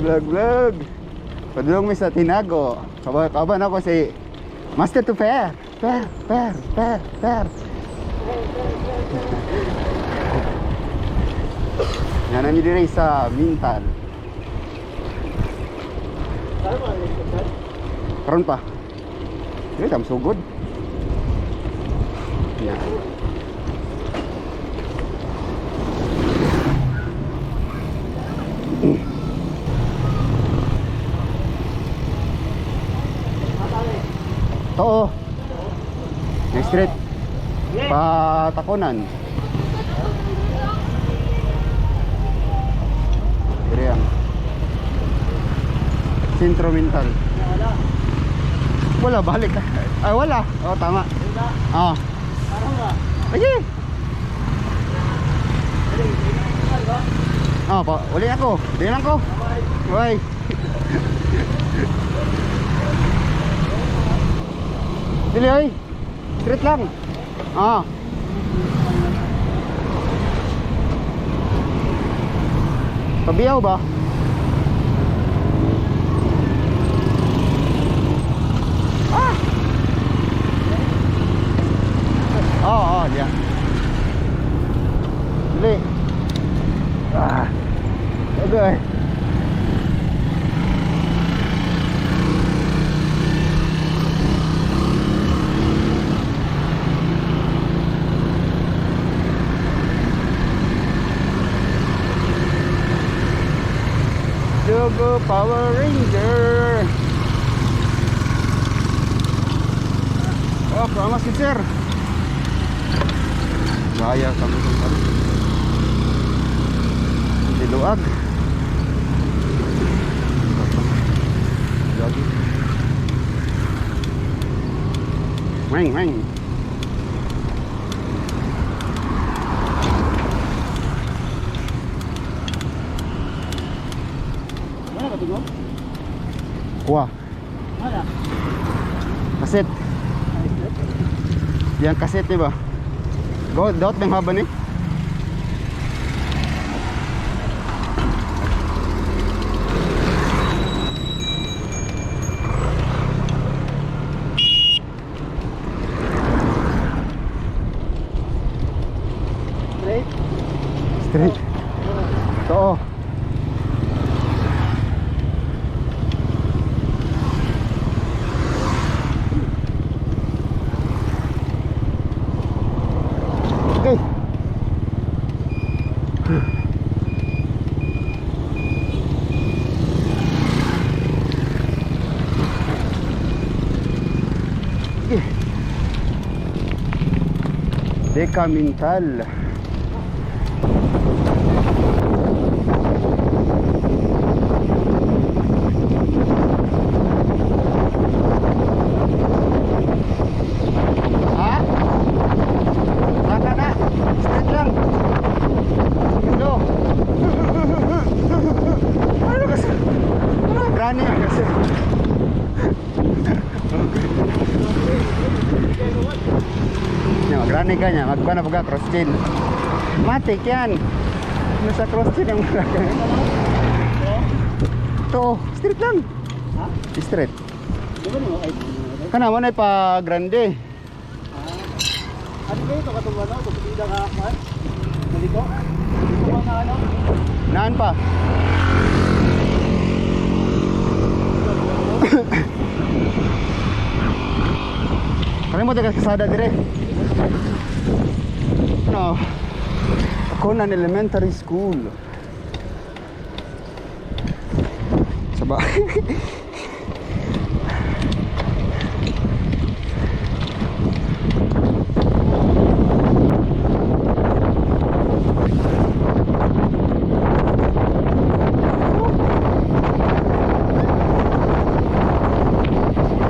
Vlog, vlog. Padulong mi sa Tinago. Kaban ako si Master to Fair. Fair, fair, fair, fair. Yan ang dire sa Mintal. Karon pa. Dili tam sugod. Yan. Oo. Next street. Patakonan. Dire ang Sentro Mental. Wala, balik. Ay, wala. Oo, tama. Oo. Sige. Oh, pa, uli ako. Di lang ko. Bye. Dili oy. Straight lang. Ah. Pabiyaw ba? Ah. Oo, oh, yeah. Dili. Ah. Okay. Jogo Power Ranger. Oh, promise si sir. Gaya kami kung ano. Diluag. Lagi. Ring, ring. Wala ka tingog? Kuha. Wala. Kaset. Yang kaset, di ba? Go, dot ng haba ni. Straight? Straight. Oo. Okay. Okay. Deca Mental. Ha? Baka na. Straight lang. Go. Ano kasi? Ano? Granny yan kasi. Nya, granny ka niya. Magkuha na pagka cross chain. Matik yan. Nasa cross chain ang mga. Ito, straight lang. Ha? Straight. Di ba nimo ay? Kana mo na pa grande. Ano ba ito katong ano? Kapatida ka man? Nalito? Dito ka na ano? Naan pa? Kali mo taga kasada dire. No. Conan Elementary School. Saba.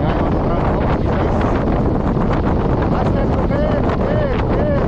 Yan, Master Tuber, Tuber, Tuber.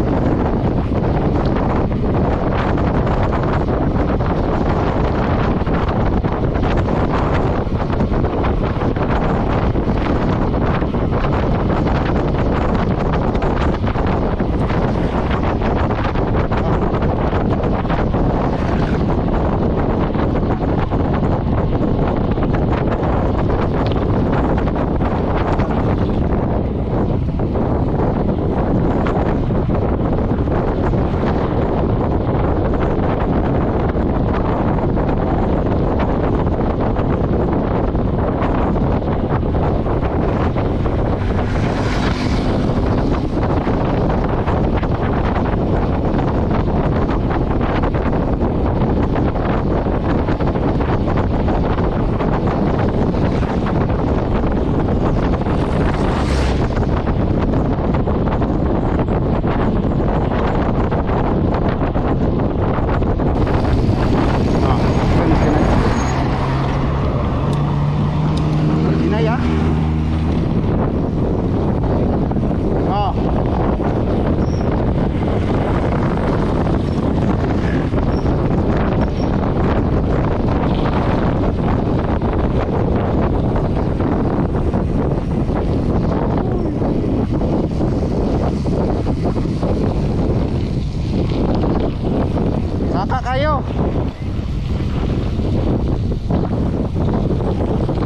kayo.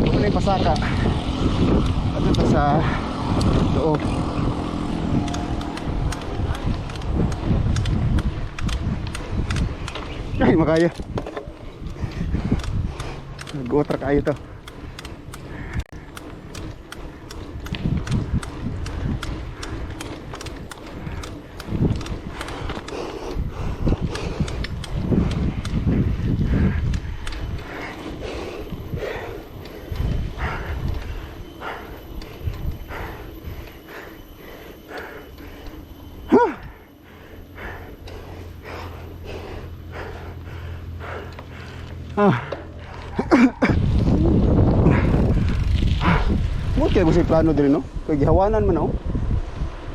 Ito na yung pasaka. At ito sa loob. Ay, makaya. Nag-utra kayo to. Ah. Mo kay sa plano diri, no? Kay gihawanan man, oh.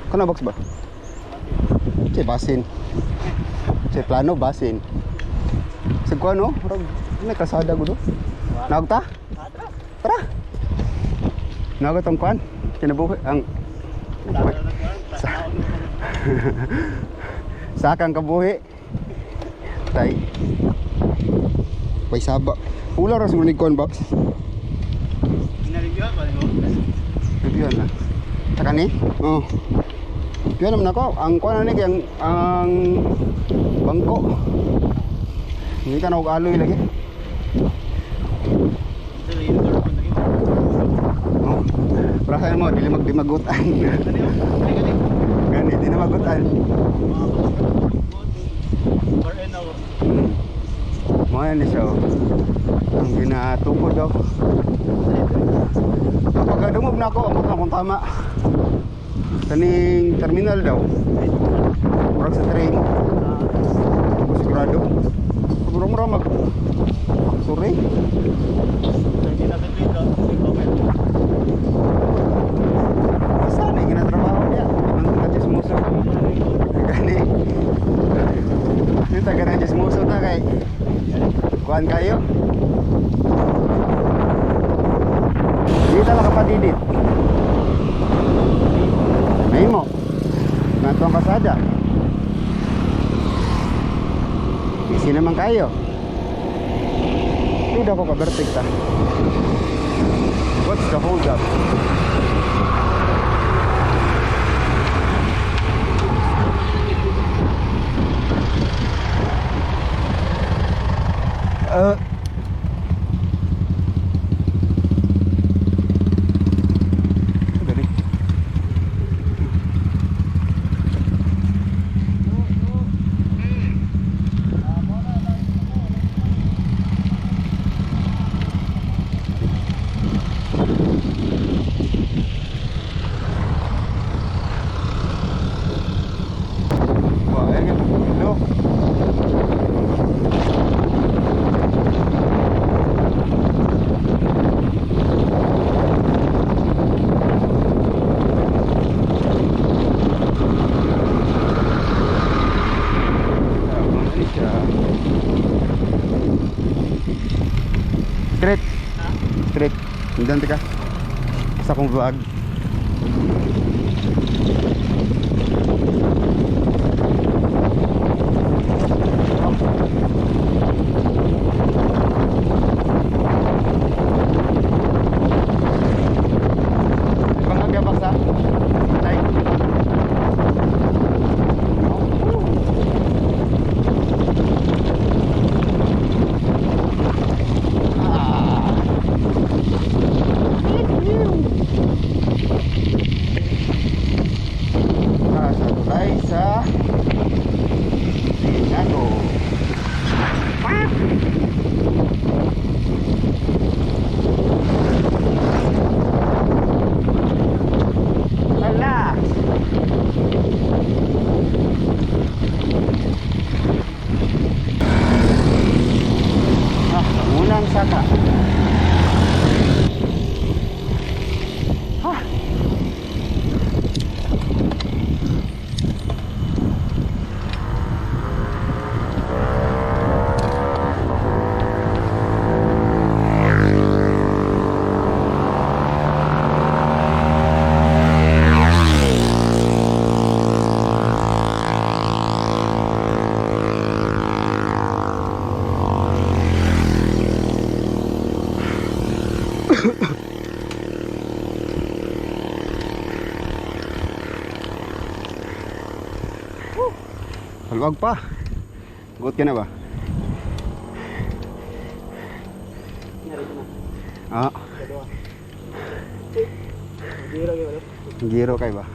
Kana box ba? Say basin. Say plano basin. Sa kuan, no? Murag may kasada gudo. Naog ta? Tara. Naog tong kuan. Kinabuhi ang sa sa akang kabuhi. Tay. May saba. Ula ra siguro ni kuan box. Inarigyan ba mo? Reviewan na. Taka ni? Oo. Oh. Reviewan naman ako. Ang kuan na ni kay ang bangko. Hindi ka na og aloy lagi. Sa indoor ko na. Oh. Para sa mo dili magdimagutan. Ano yun? Ay, galing. Gani di na magutan. Mga or an hour. Mo yan ni siya, oh. Ang ginatukod daw. Kapag dungog na ako, ang kung tama. Kaning terminal daw. Murag sa train. Ako sigurado. Murag murag mag Sorry. Hindi natin dito. Hindi. Basta na ginatrabaho niya. Ang taga-chismoso. Gani. Yung taga ng chismoso ta kay kuan kayo. Dito lang kapadidit. May mo. Nato ang kasada. Busy naman kayo. Hindi ako kabertik ta. What's the hold up? Dali. Wah, ayun nga. Hello. Straight. Straight. Hindante ka. Sa akong vlog. Bangag ya baksa. Tay. Ah. Ah, sa tulay sa Tinago. Ala. Ah, unang saka. Ah. Luwag pa. Gut ka na ba? Nyari ko na. Ah, Kadua. Giro gyud. Giro kay ba?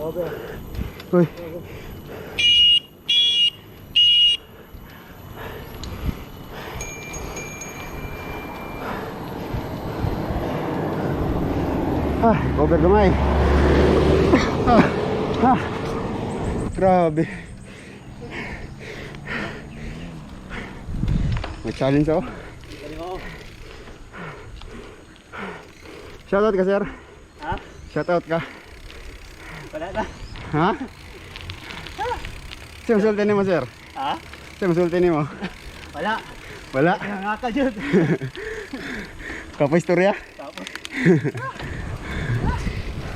Okay. Uy. Ah, cover gamay. Ah, ah. Grabe. May challenge ako. Galing ako. Shoutout ka, sir. Ha? Shoutout ka. Wala na. Ha? Sir, masulti nimo, sir. Ha? Sir, masulti nimo. Wala. Wala. Nangaka jud. Kapo istorya? Tapos.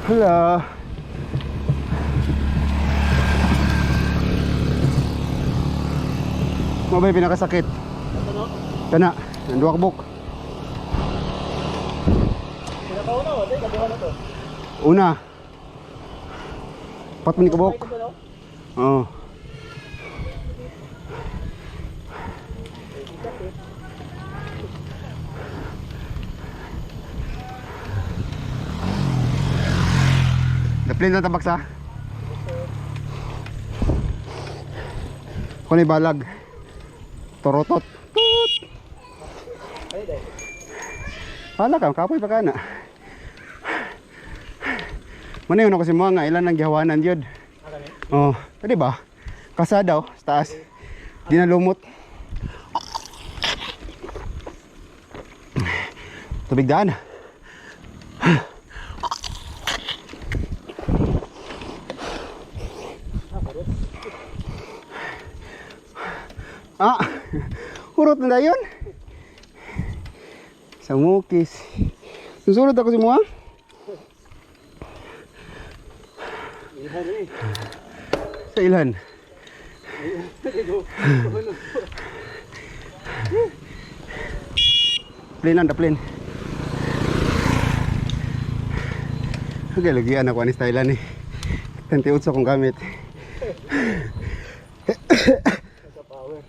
Hala. Mo ba yung pinakasakit? Ito no. Kana, nanduwa ka buk. Pinakauna o, dahil kabuha na to. Una. Pat mo ni kabuk. Ito no. Oo. Daplin na tabak sa. Kuno balag. Torotot. Tut. Ay, dahil. Hala ka, kapoy pa ka na. Muna yun ako si mga nga, ilan ang gihawanan yun. Ah, kami. Oh, pwede ba? Kasada oh, sa taas. Di na lumot. Tubig daan. Ah, hurot na yun. Sa mukis. Susunod ako si Mua. Ilhan eh. Sa ilhan. Plane lang, plane. Okay, lagian ako ani style ni. 28 akong gamit. Sa power.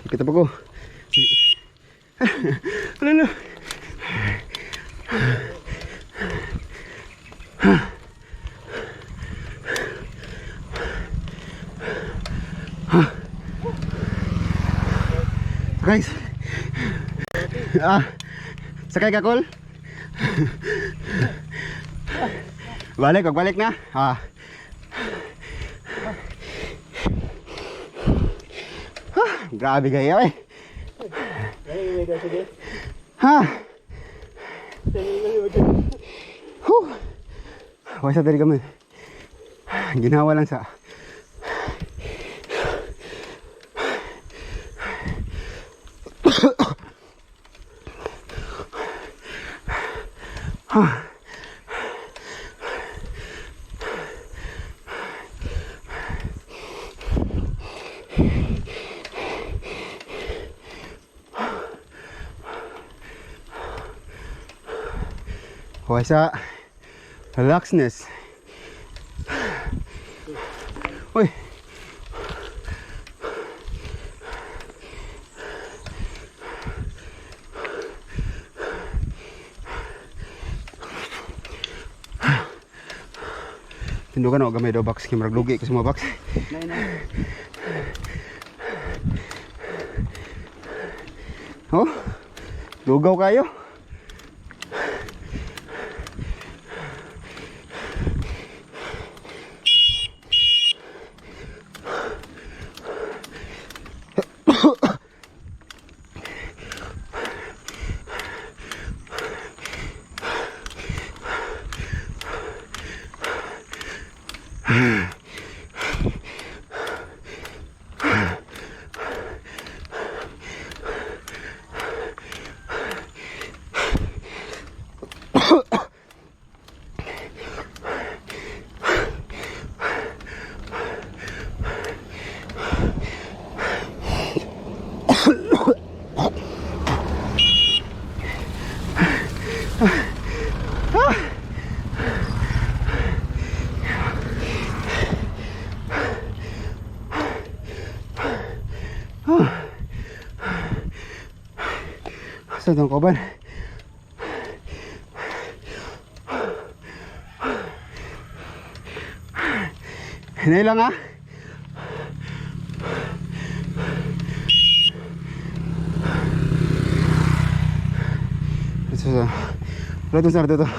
Kita pa ko. Ano na? Guys. Ah. Sakay ka, Kol? Balik, balik na. Ah. Ah, grabe kayo eh. Galing may dahil sige. Ha? Sige, galing mo. Whew. Wala sa diri kami. Ginawa lang sa. Wala sa relaxness. Uy. Tindugan ako gamay daw box kay murag lugi ko sa mga box. Nay, nay. Oh. Lugaw kayo. Sa itong kauban. Hinay lang ah. Ito sa... Wala itong sardo to.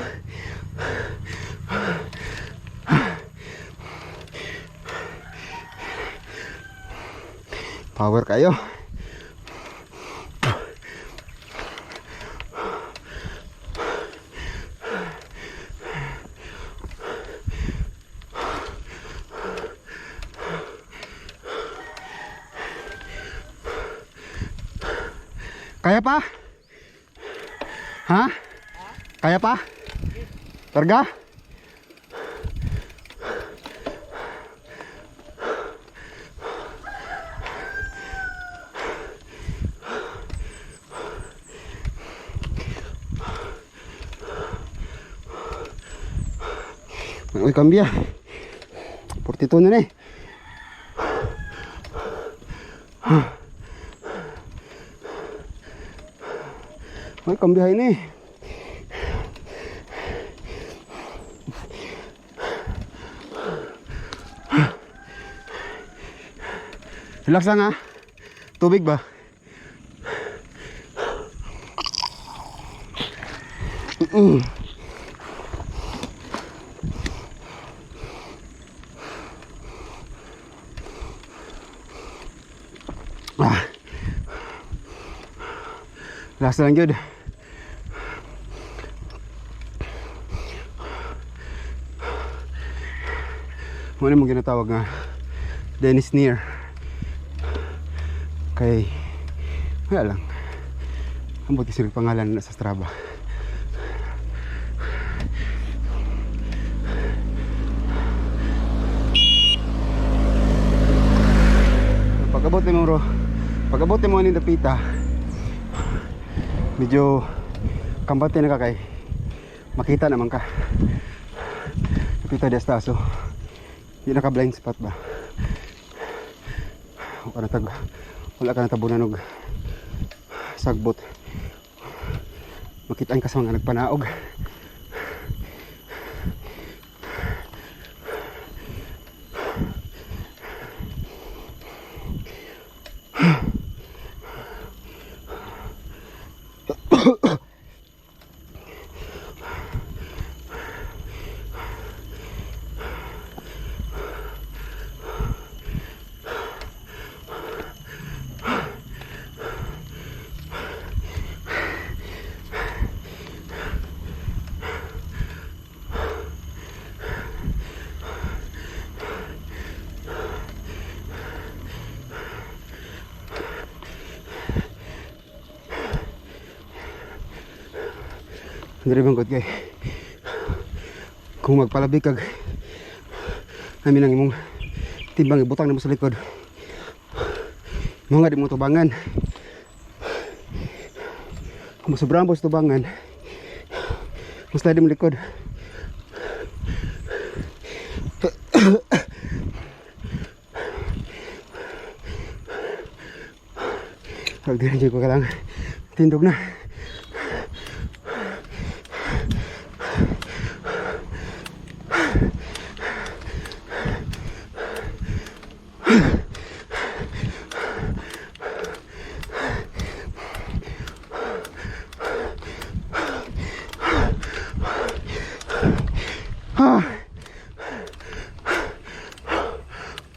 Power kayo. Kaya pa? Ha? Kaya pa? Targa? Uy, kambya. 42 na na eh. Uy, kambihay na eh. Relax lang ha. Tubig ba? Ah. Last na lang yun. Muna mong ginatawag nga Dennis Near. Kay wala lang. Ambot kasi yung pangalan na sa Strava. Pag-abot ni mo, pag-abot ni mo ni dapita, medyo kambate na ka kay makita naman ka. Dapita di hasta so di naka blind spot ba. Wala ka na tag wala ka na tabunan og sagbot. Makitaan ka sa mga nagpanaog. Diri bang kay kung magpalabi kag namin ang imong timbang ibutang nimo sa likod. Mga di mo tubangan. Kung sobrang mo sa tubangan, mas ladi mo likod. Pag di ko ka lang, tindog na. Ah.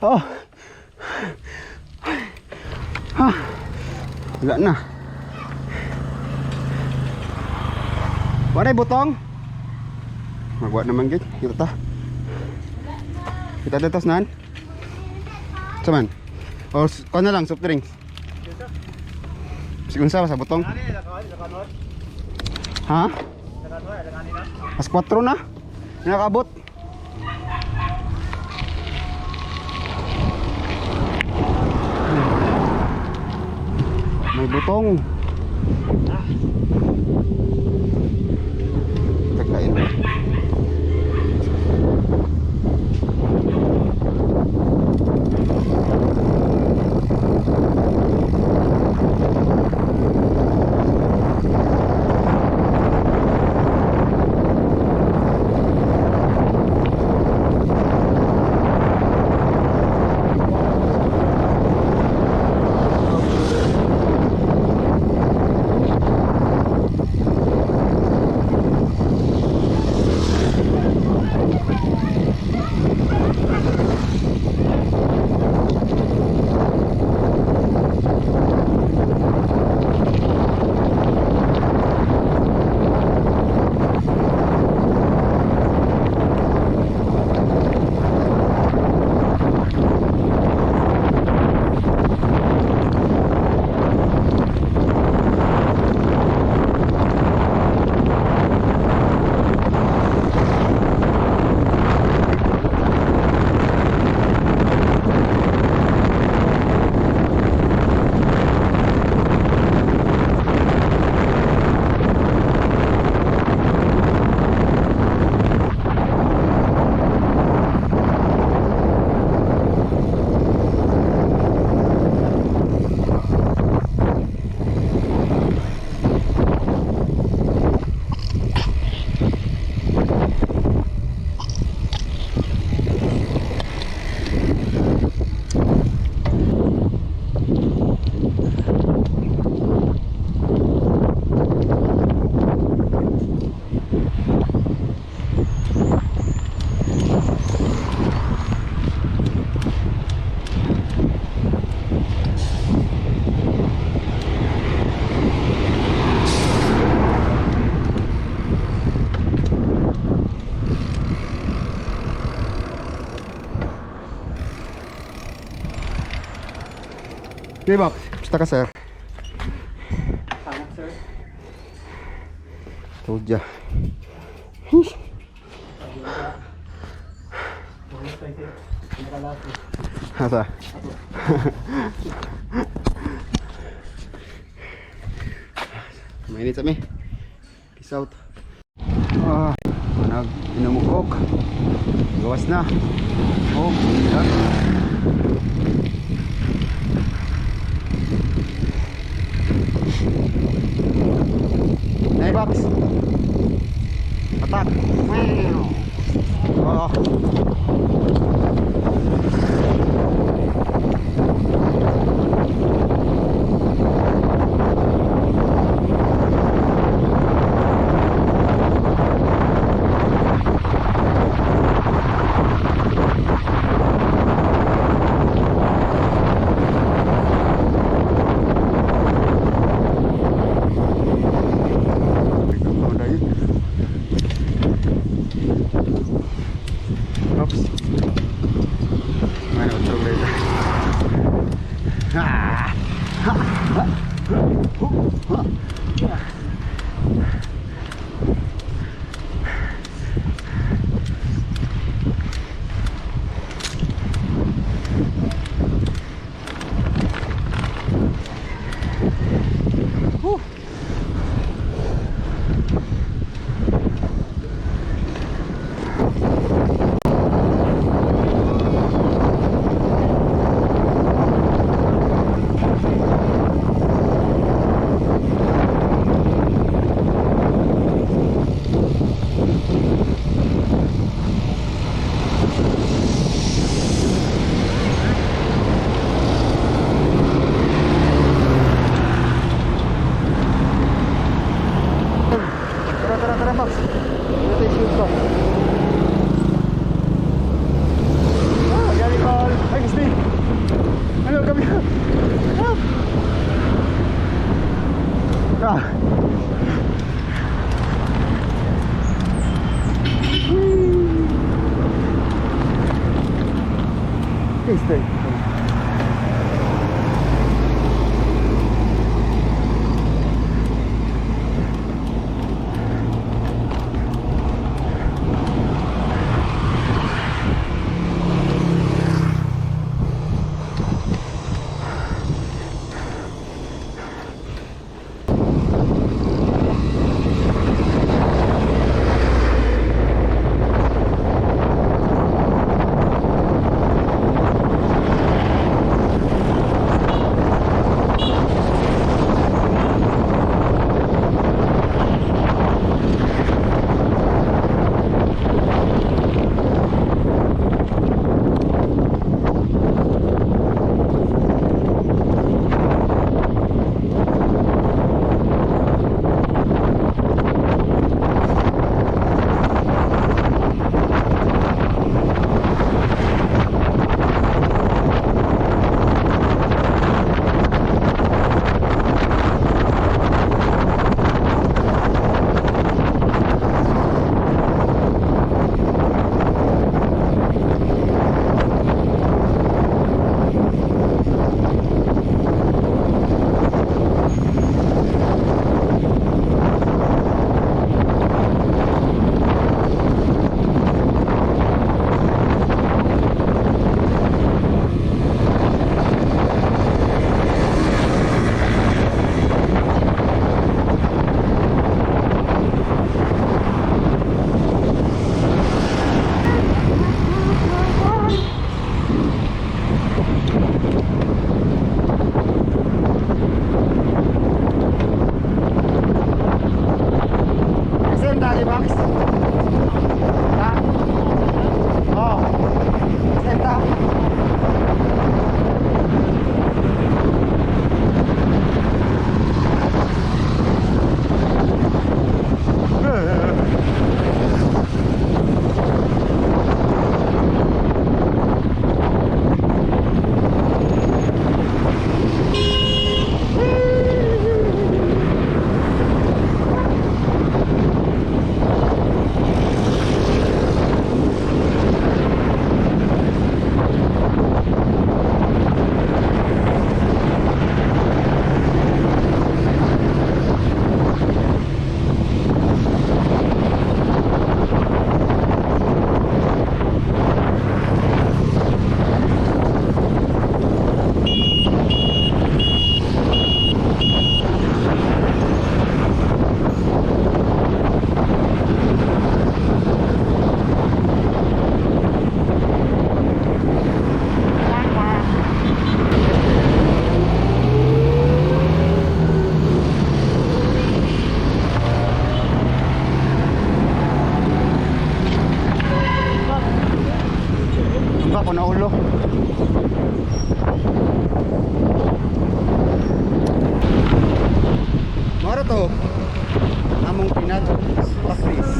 Oh. Ah. Wala na. Wala butong. Magwa naman gid. Kita ta. Kita datas nan. Saman. Or kuan na lang soft drinks. Sigun sa butong. Ha? As 4 na. Nakabot. May butong. Taglain. Okay, box. Basta ka, sir. Tama, sir. Told ya. Asa? Mainit sa mi. Peace out. Ah, nag inumukok. Gawas na. Oh, init. Nay box. Attack. Oh. Oops. Bueno, otro later. Ah! Ha! Ha! Hu! Ha! Whew. Tara, tara, tara, Max. Ito yung shoes ko. Ah, gani call. Ay, Gusti. Ano, kami. Ah. Ah. Whee. Okay, stay. Mara to among pinag practice.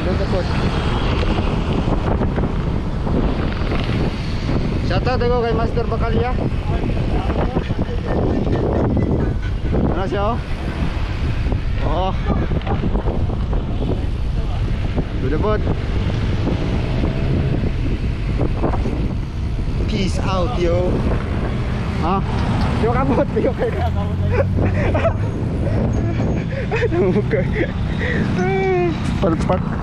Look at. Shout out ako kay Master Bakalia. Ano siya, oh? Oh. Good. Peace out, yo. Ha? Yo kabot, yo kay. Palpak.